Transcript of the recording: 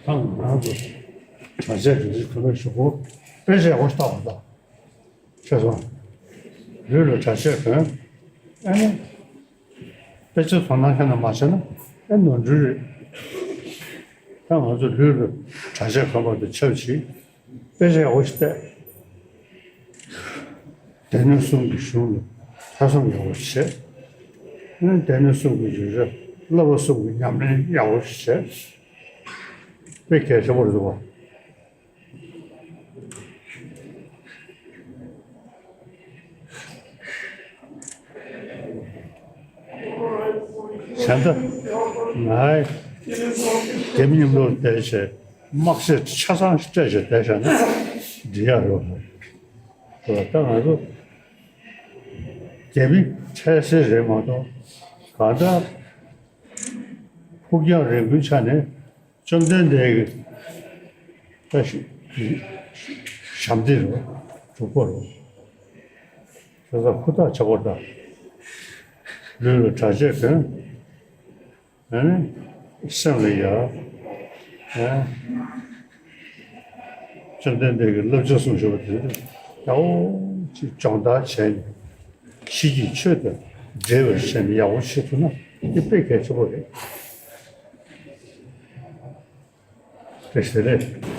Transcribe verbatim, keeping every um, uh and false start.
ད་ང་རང་ཚོ་གྲྭ་ཆས་དེ་ཚོ་གོན་པའི་གཞུག་གུ་དཔེ་ཆ་ཡག་པོ་ཞིག་ལྟ་དགོས་ད། ཤེས་སོང་། ལུས་ལ་གྲྭ་ཆས་གོན། ཨ་ནི། དཔེ་ཆ་དོ་སྣང་ཁྱོན་ནས་མ་བྱས་ན་ཨེ་ནོར་འཁྲུལ་རེད། ད་ང་ཚོ་ལུས་ལ་གྲྭ་ཆས་གོན་པ་དང་ཆབས་ཅིག་དཔེ་ཆ་ཡག་པོ་ཞིག་བལྟས། སྡེ་སྣོད་གསུམ་གྱི་གཞུང་ལ་ཐོས་བསམ་ཡག་པོ་ཞིག་བྱས། ཨ་ནི་སྡེ་སྣོད་གསུམ་གྱི་བརྗོད་བྱ་བསླབ་པ་གསུམ་གྱི་ཉམས་ལེན་ཡག་པོ་ཞིག་བྱས། དཔེ་གལ་ཆེན་པོ་རེད་འདུག་པ། བྱས་ཙང་ང་རྒྱ་མི་མཉམ་དུ་བསྡད་བྱས་དམག་ཆས་ཆ་ཚང་ཞིག་སྤྲད་བྱས་བསྡད་བཞག་ན་འགྲིག་ཡག་ཡོད་རེད། ད་ང་ཚོ་རྒྱ་མི་འཕྲལ་སེལ་རེད་མ་གཏོགས་གང་ལྟར་ཕུགས་རྒྱང་རིང་པོའི་ཆ་ནས་བཅོམ་ལྡན་འདས་ཀྱི་བཀའ་ཞབས་འདེགས་རེད། སྒྲུབ་པ་རེད། བྱས་ཙང་ཧུར་ཐག་བྱེད་དགོས་ད། ལུས་ལ་གྲྭ་ཆས་གོན། ཨ་ནི་སེམས་ལ་ཡ། ཨ། བཅོམ་ལྡན་འདས་ཀྱི་བསླབ་བྱ་གསུངས་བཞག་པ་དེ་ཚོ་ཡག་པོ་ཅིག་སྦྱོང་བརྡར་བྱས་ནས་ཕྱི་རྒྱལ་ཆོས་དང་འབྲེལ་བར་བྱས་ནས་ཡག་པོ་བྱེད་ཐུབ་ན་དེ་དཔེ་གལ་ཆེན་པོ་རེད། དེ་ཟེར་རེད།